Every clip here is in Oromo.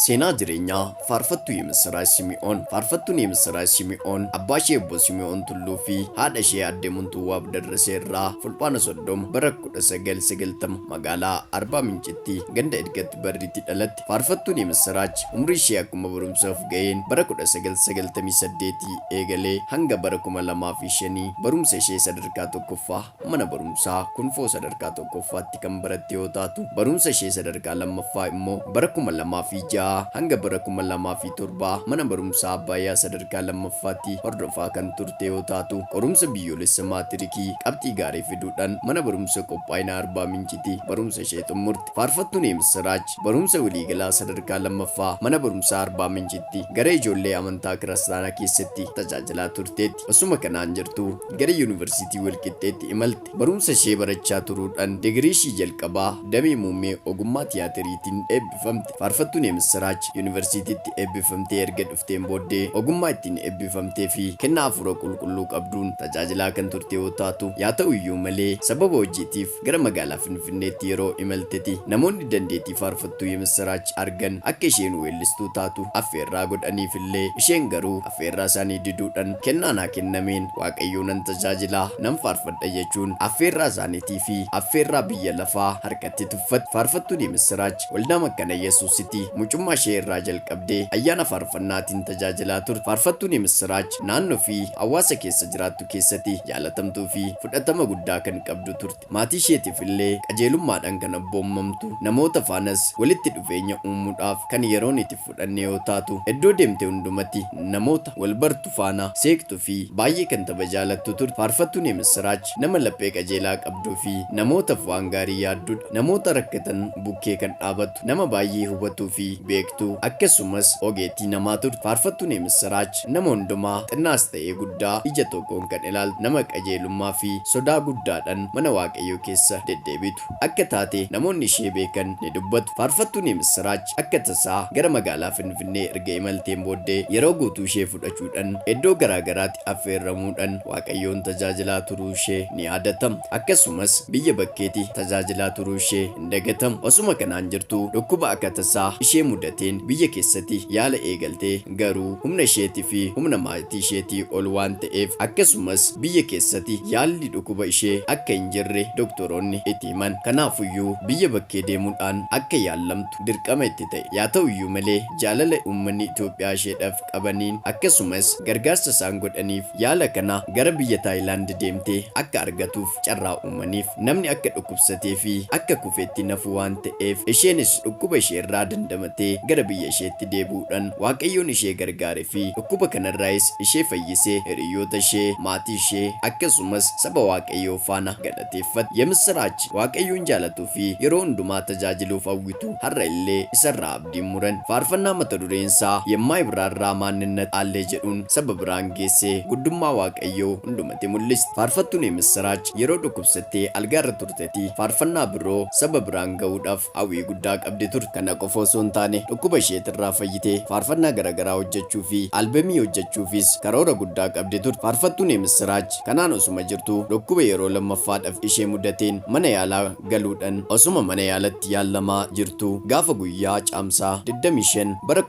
Seenaa jireenyaa Faarfattuu Yemisiraach Simi'oon. Faarfattuun Yemisiraach Simi'oon abbaa ishee Obbo Simi'oon Tulluu fi haadha ishee Aadde Muntuwaab Darrasee irraa Fulbaana 30 bara 1990 magaalaa Arbaa Mincitti ganda Idgat Barriitti dhalatte. Faarfattuun Yemisiraach umrii ishee akkuma barumsaaf ga'een bara 1998 eegalee hanga bara 2005 barumsa ishee sadarkaa tokkoffaa mana barumsaa Kunfoo sadarkaa tokkoffaatti kan baratte yoo taatu, barumsa ishee sadarkaa lammaffaa immoo bara 2006 hanga bara 2007 mana barumsaa Abbaayyaa sadarkaa lammaffaatti hordofaa kan turte yoo taatu, qorumsa biyyoolessa maatirikii qabxii gaarii fiduudhaan mana barumsa qophaa'ina Arbaa Minciti barumsa ishee xummurte. Faarfattuun Yemisiraach barumsa waliigalaa sadarkaa lammaffaa mana barumsaa Arbaa Mincitti gara ijoollee amantaa kiristaanaa keessatti tajaajilaa turteetti. Osuma kanaan jirtuu gara Yuunivarsiitii Walqixxeetti imalte. Barumsa ishee barachaa turuudhaan digirii ishii jalqabaa damee muummee ogummaa tiyaatiriitiin eebbifamte. Faarfattuun Yemisiraach Yuunivarsiitiitti eebbifamtee erga dhufteen booddee ogummaa ittiin eebbifamtee fi kennaa hafuura qulqulluu qabduun tajaajilaa kan turte yoo taatu, yaa ta'u iyyuu malee sababa hojiitiif gara magaalaa Finfinneetti yeroo imalteti namoonni dandeettii faarfattuu Yemisiraach argan akka isheen weellistuu taatu affeerraa godhaniifillee isheen garuu affeerraa isaanii diduudhan kennaa naa kennameen Waaqayyoo nan tajaajila, nan faarfadha jechuun affeerraa isaaniitii fi affeerraa biyya lafaa harkatti tuffatte. Faarfattuun Yemisiraach Waldaa Makkana Yesuusiti mucummaa ishee irraa jalqabdee ayyaana faarfannaatiin tajaajilaa turte. Faarfattuun Yemisiraach naannoo fi hawaasa keessa jiraattu keessati jaalatamtuu fi fudhatama guddaa kan qabdu turte. Maatii isheetiif illee qajeelummaadhaan kan abboommamtu, namoota faanas walitti dhufeenya uumuudhaaf kan yeroon itti fudhanne yoo taatu, iddoo deemte hundumati namoota wal bartu faana seeqxu fi baay'ee kan tapha jaalattu turte. Faarfattuun Yemissiraach nama laphee qajeelaa qabduu fi namootaf waan gaarii yaaddudha. Namoota rakkatan bukkee kan dhaabattu, nama baay'ee hubatuu fi beektuu, akkasumas ogeettii namaa turte. Faarfattuun Yemissiraach nama hundumaa xinnaas ta'ee guddaa ija tokkoon kan ilaaltu, nama qajeelummaa fi sodaa guddaadhan mana Waaqayyoo keessa deddeebitu akka taate namoonni ishee beekan ni dubbatu. Faarfattuun Yemissiraach akka tasaa gara magaalaa Finfinnee erga imalteen booddee yeroo guutuu ishee fudhachuudhan iddoo garaa garaati affeerramuudhan Waaqayyoon tajaajilaa turuu ishee ni yaadatama. Akkasumas biyya bakkeeti tajaajilaa turuu ishee hin dagatamu. Osuma kanaan jirtuu dhukkuba akka tasaa ishee mudateen biyya keessati yaala eegaltee garuu humna isheeti fi humna maatii isheetii ol waan ta'eef akkasumas biyya keessati yaalli dhukuba ishee akka hin jirre doktoroonni itti himan. Kanaafuyyuu biyya bakkee deemuudhaan akka yaallamtu dirqama itti ta'e. Yaa ta'uyyuu malee jaalala uummanni Itoophiyaa isheedhaf qabaniin akkasumas gargaarsa isaan godhaniif yaala kana gara biyya Taayilaand deemtee akka argatuuf carraa uumaniif. Namni akka dhukkubsatee fi akka kufetti hin hafu waan ta'eef isheenis dhukkuba isheerraa dandamatee gara biyya isheetti deebi'uudhan Waaqayyoon ishee gargaare fi dhukkuba kanarraayis ishee fayyisee hiriyyoota ishee, maatii ishee akkasumas saba Waaqayyoo faana galateeffatti. Yemisiraach Waaqayyoon jaalatuu fi yeroo hundumaa tajaajiluuf hawwitu har'a illee isarraa abdii hin muranne. Faarfannaa mata dureen isaa Yemmaayibraarraa Maanninnat Aallee jedhuun saba biraan geessee guddummaa Waaqayyoo hundumatti mul'isti. Faarfattuun Yemisiraach yeroo dhukkubsattee algaarra turteti faarfannaa biroo saba biraan ga'uudhaaf hawwii guddaa qabdi turte. Kana qofa osoo hin taane dhukkuba isheetirraa fayyitee faarfannaa garagaraa hojjechuu fi albemii hojjechuufis karoora guddaa qabdi turte. Faarfattuun Yemisiraach kanaan osuma jirtuu dhukkuba yeroo lammaffaadhaf ishee mudateen mana yaalaa galuudhan osuma mana yaalatti yaallamaa jirtuu gaafa guyyaa Caamsaa 25 bara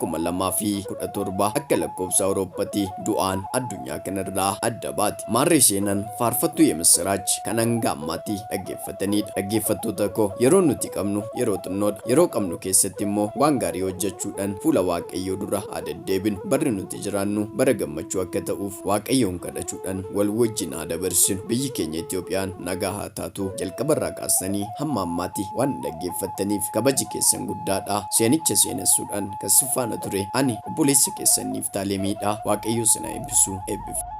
2017 akka lakkoofsa Awurooppati du'aan addunyaa kanarraa adda baate. Maarree seenan faarfattuu Yemisiraach kan hanga ammaatti dhaggeeffataniidha. Dhaggeeffattoota koo yeroon nuti qabnu yeroo xinnoodha. Yeroo qabnu keessatti immoo waan gaarii hojjechuudhan fuula Waaqayyoo dura haa deddeebinu. Barri nuti jiraannu bara gammachuu akka ta'uuf Waaqayyoon kadhachuudhan wal wajjin haa dabarsinu. Biyyi keenya Itoophiyaan nagaa haa taatu. Jalqabarraa kaastanii hamma ammaatti waan na dhaggeeffattaniif kabaji keessan guddaadha. Seenicha seenessuudhaan kan sin faana ture ani obboleessa keessan Niftaalemiidha. Waaqayyo sin haa eebbisu. Eebbifama.